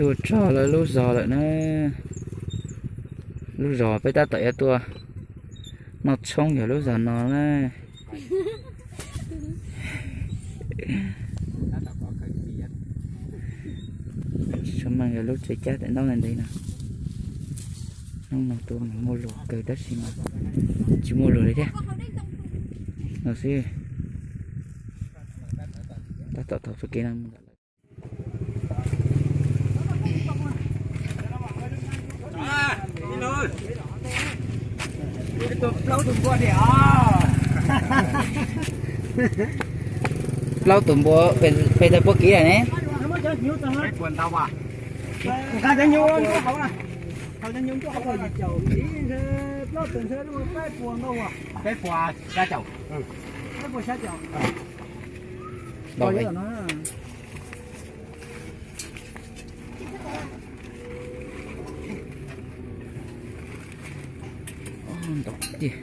Tuaj txog lawv lub zos lawm na. Lub zos peb tab tom yuav tuaj noj tshoob yog lub zos no na. Tshoob meej yog lub tsev cab tam ntaub ntev no. Hnub no tuaj mas muaj luag kawg tab sis mas tsis muaj luag li thiab. No xwb. Tab tom thaum txoj kev no mus ntawm lawv. Plaub tus npua, pes tsawg puas kiv lawm ne? Peb puas sab caum. Ntau tiag.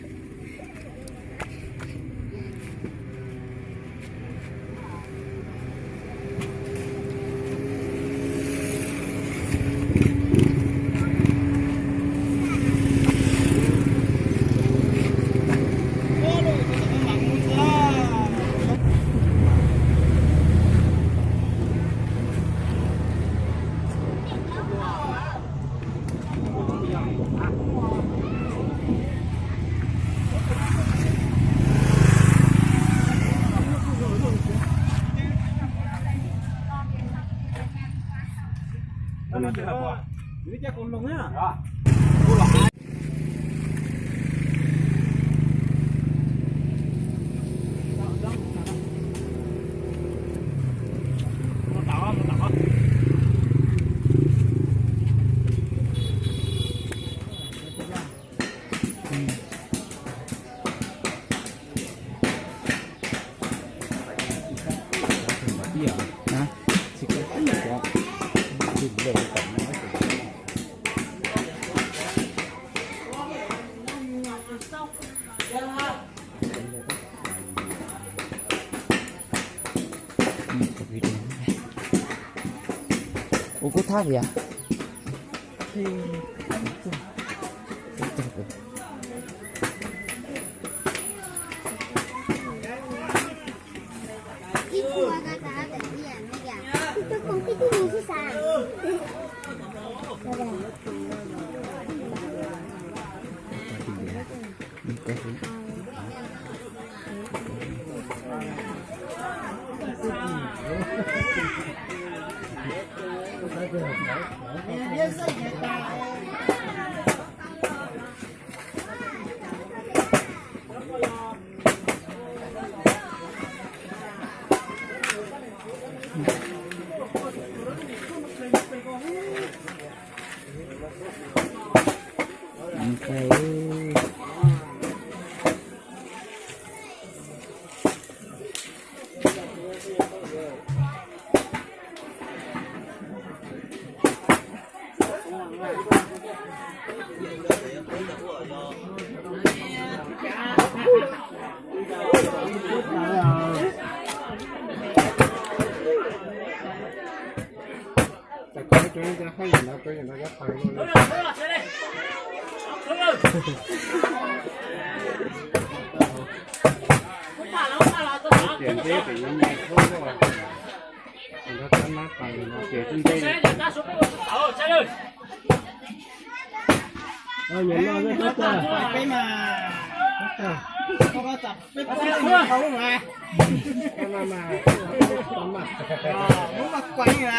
Ua kub thab tias. Peb mas, peb mas, peb mas, muab mas kuais na.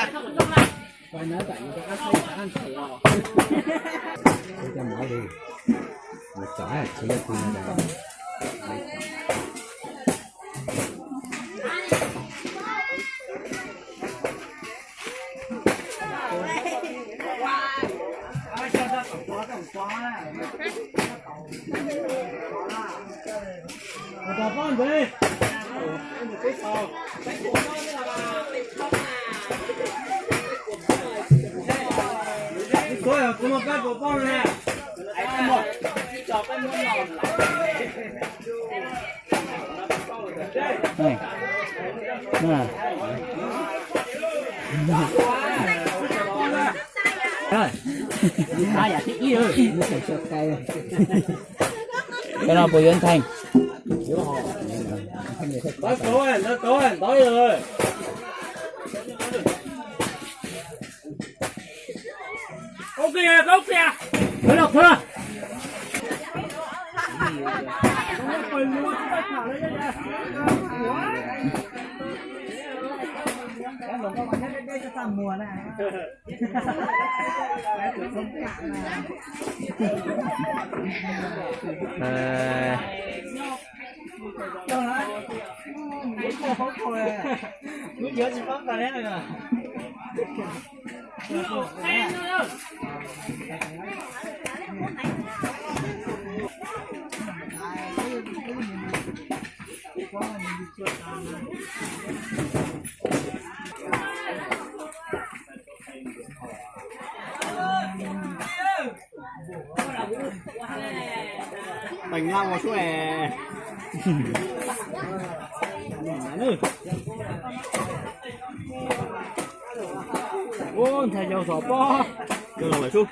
Cov no puas yuav ntseeg? Teem laj ua suab es. Ua ntxhais yau xov pob. Coj los lawm sub.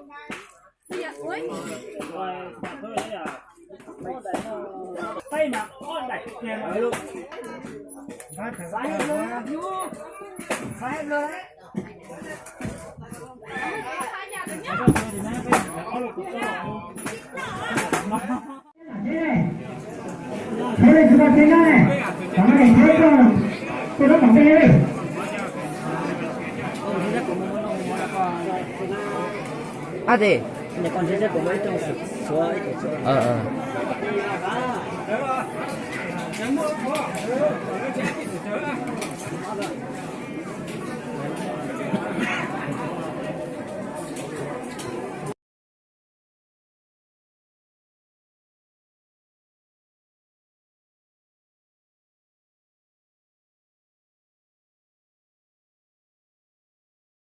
Ab, tes.